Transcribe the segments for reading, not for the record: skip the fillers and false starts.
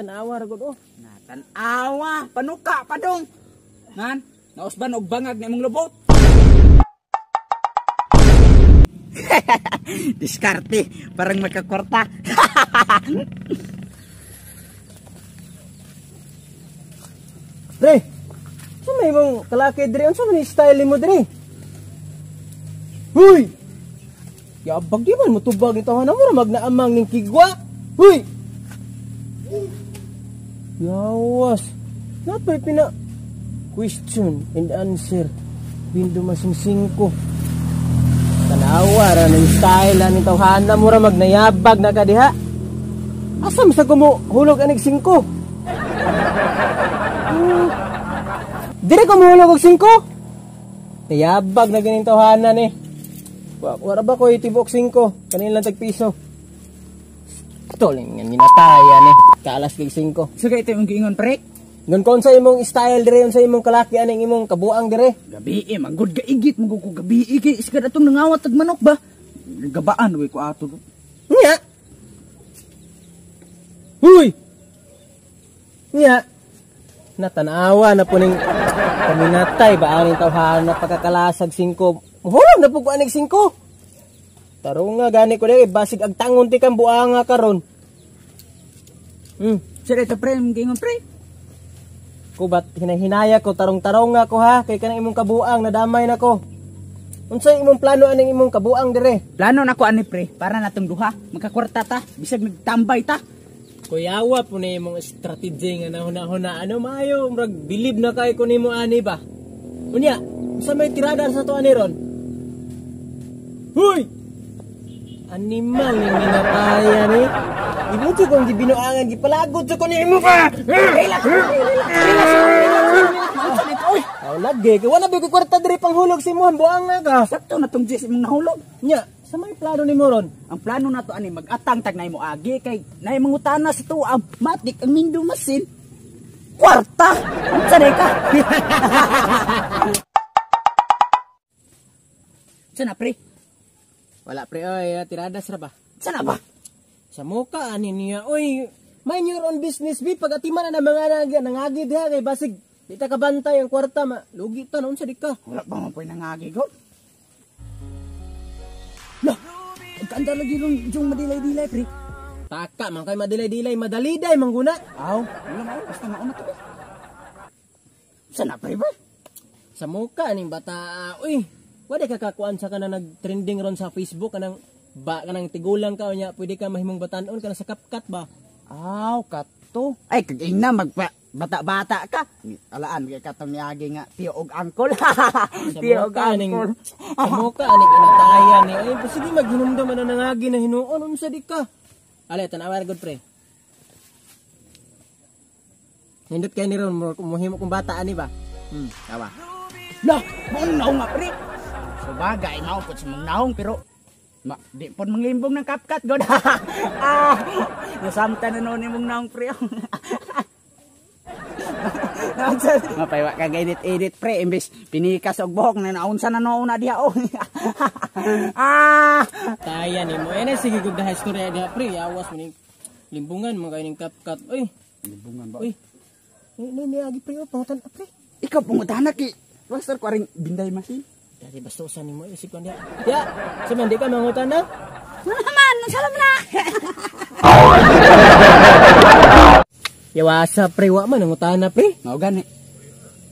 Tanawa ra gud oh. Na tan-awa, panuka padong. Nan, nausban og bangag na imong lubot. Diskarte, parang makakwarta. Pre, sa may mong kalaki diri, unsa man style mo diri? Huy! Yabag di man motubag ni tawanan mo ra magnaamang ning kigwa. Huy! Yawas. Napay pina question and answer. Bindo masing singko. Tanawa ra ning style ani tawhana mo ra magnayabag na ka diha. Asa man sa ko mo hulog anig singko? Dire ko mohulog og singko. Nayabag na ganing tawhana ni. Wala ba ko itibok singko? Kanin lang tag piso. Tuling nga minataya ni. Kalas kay singko. Sige, ito yung giingon pre. Ngon kon sa imong style dire, unsa imong kalaki aning imong kabuang dire? Gabi eh, manggod gaigit manggod ko gabi eh, kay iskad atong nangawat tag manok ba? Gabaan we ko ato. Nya. Huy. Nya. Natanawa na po ning paminatay ba aning tawhana na pagkakalasag singko. Muhulog na po ko aning singko. Tarong nga gani ko diri basig ag tangon ti kang buanga karon. Sir, ito pre, imong giingon pre. Kubat hinahinaya ko tarong-tarong nga ko ha kay kanang imong kabuang nadamay na ko. Unsay imong plano aning imong kabuang dire? Plano nako ani pre para natong duha makakwarta ta bisag nagtambay ta. Kuyawa po na imong strategy nga nahuna-huna ano maayo murag bilib na kay ko nimo ani ba. Unya, unsa may tirada sa to ani ron? Huy! Animal ni minataya ni. Imo jud kong gibinuangan gipalagot jud ko ni imo ka. Relax, relax, relax, relax. Oy, Aw lagi kay wala ba ko kwarta diri panghulog sa imong buang na ka. Sakto na tong Jess imong nahulog. Nya, sa may plano nimo ron? Ang plano nato ani mag-atang tag nay mo agi kay nay mangutana sa tuwa matik ang mindo masin. Kwarta. Unsa day ka? Sana pre? Wala pre oy, tiradas ra ba? Sana ba? Sa muka ani niya oy, mind your own business bi pag atiman na mga nangagi diha kay basig di ta kabantay ang kwarta ma lugi ta naon sa di ka. Wala pa man poy nangagi go. Lah, ganda lagi ron yung madilay-dilay pre. Taka man kay madilay-dilay, madaliday man guna. Aw, wala man basta mauna to. Sana pre ba? Sa muka aning bata oy. Wala ka kakuan sa kana nag-trending ron sa Facebook kanang ba kanang tigulang ka unya pwede ka mahimong batan-on kana sa CapCut ba? Aw, kato. Ay kag ingna magpa bata-bata ka. Alaan kay katong miagi nga tiyo og angkol. Tiyo og angkol. Sa muka aning inatayan ni. Ay sige maghinumdum ano nangagi na hinuon unsa di ka. Ale tan-awa gud pre. Nindot kay ni ron mohimo kong bata ani ba? Tawa. Lah, mao naong nga pre. So bagay mao pud sa mong naong pero ma, di pud manglimbong ng CapCut god. Ah, nasamtan na noon imong naong pre. Mapaywa ka edit-edit pre imbes pinikas og buhok na naunsa na noon na diha oh. Ah, taya nimo. Ene sige gud da istorya diha pre. Awas mo ning limbungan mo kay ning CapCut oy. Limbungan ba? Oy. Ni ni agi pre oh, pangutan pre. Ikaw pangutana ki. Basta ko aring binday masin. Dati bastusan nimo isip ko diha. Ya, sa man di ka mangutan na? Wala man, salam na. Yawasa pre, wa man nangutana pre. Mao gani.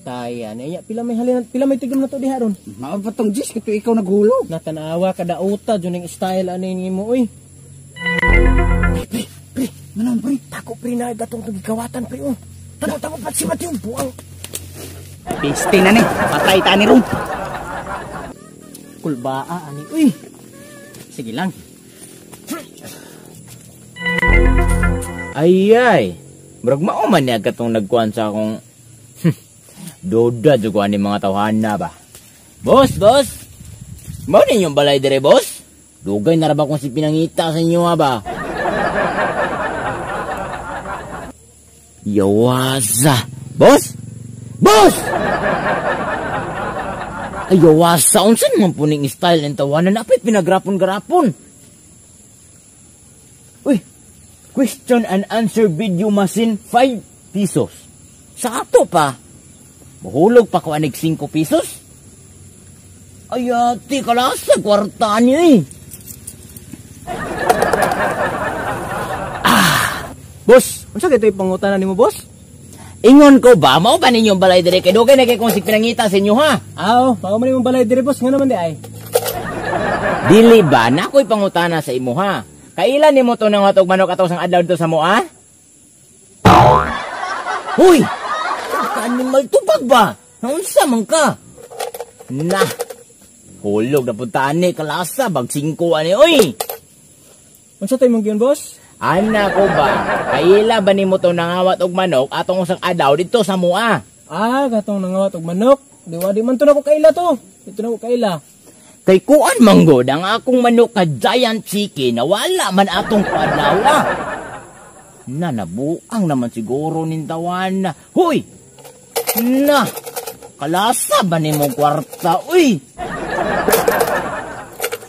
Taya na iya pila may halin pila may tigom na to diha ron. Mao pa tong Jess kito ikaw naghulog. Natanawa kada uta jud ning style ani nimo oy. Pre, pre, pre, manon pre. Tako pre na gatong gikawatan pre oh. Tanaw-tanaw pa si Mateo buang. Piste na ni, patay ta ni ron. Kulbaa ani uy. Sige lang. Ayay. Murag mao man niya katong nagkuan sa akong duda jud ko ani mga tawhana ba. Boss, boss. Mao ninyong balay dire, boss? Dugay na ra ba kung si pinangita sa inyo ha ba? Yawasa. Boss? Boss! Ayawasa, unsa naman po ning style ng tawanan? Napit pinagrapon-grapon. Uy, Question and answer video machine 5 pesos. Sa ato pa. Mahulog pa ko anig 5 pesos. Ay, ati, kalasa, kwarta niya eh. Boss, unsa kay to'y pangutana nimo, boss? Ingon ko ba, mao ba ninyong balay dire? Kay dugay na kay kong pinangita sa inyo, ha? Aw, mao man imong balay dire, boss, ngano man di ay? Dili ba, na ako'y pangutana sa imo, ha? Kailan nimo to nang hatog manok ato sang adlaw dito sa moa? Huy! Ka-animal tubag ba? Naunsa man ka? Na! Hulog na puntaan ni kalasa, bag 5 ani, oy! Unsa to imong giyon, boss? Ana ko ba, kaila ba nimo to nangawat og manok atong usang adlaw dito sa moa? Ah, katong nangawat og manok. Di wa di man to nako kaila to. Dito nako kaila. Kay kuan manggod ang akong manok ka giant chicken na wala man atong paadlaw. Na nabuang naman siguro nintawan na. Huy! Na! Kalasa ba nimo kwarta? Uy!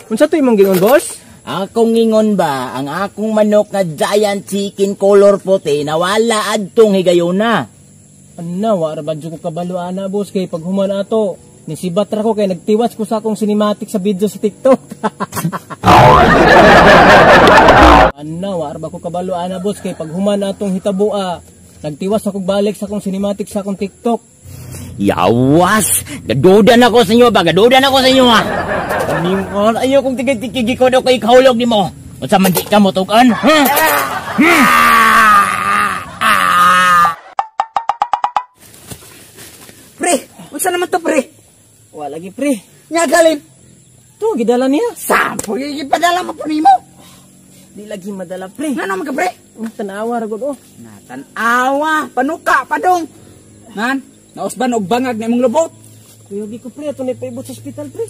Unsa to imong gingon, boss? Akong ingon ba, ang akong manok na giant chicken color puti na wala adtong higayona. Ana, wa ra ba jud ko kabalo ana, boss, kay pag human ato nisibat ra ko kay nagtiwas ko sa akong cinematic sa video sa TikTok. Ana, wa ra ba ko kabalo ana, boss, kay pag human atong hitaboa, nagtiwas ako balik sa akong cinematic sa akong TikTok. Yawas! Gadudan ako sa inyo ba? Gadudan ako sa inyo ha! Animal, ayaw kong tigay-tigay ko daw kay kahulog ni mo. Unsa man di ka mo tugan, ha? Pre, unsa naman to, pre? Wa lagi, pre. Nya galin. To gidala niya. Sampo gipadala mo po nimo. Di lagi madala, pre. Ngano man ka, pre? Tanawa ra gud oh. Natanawa, panuka padong. Man, nausban og bangag na imong lubot. Kuyogi ko, pre, ato ni paibot sa ospital, pre.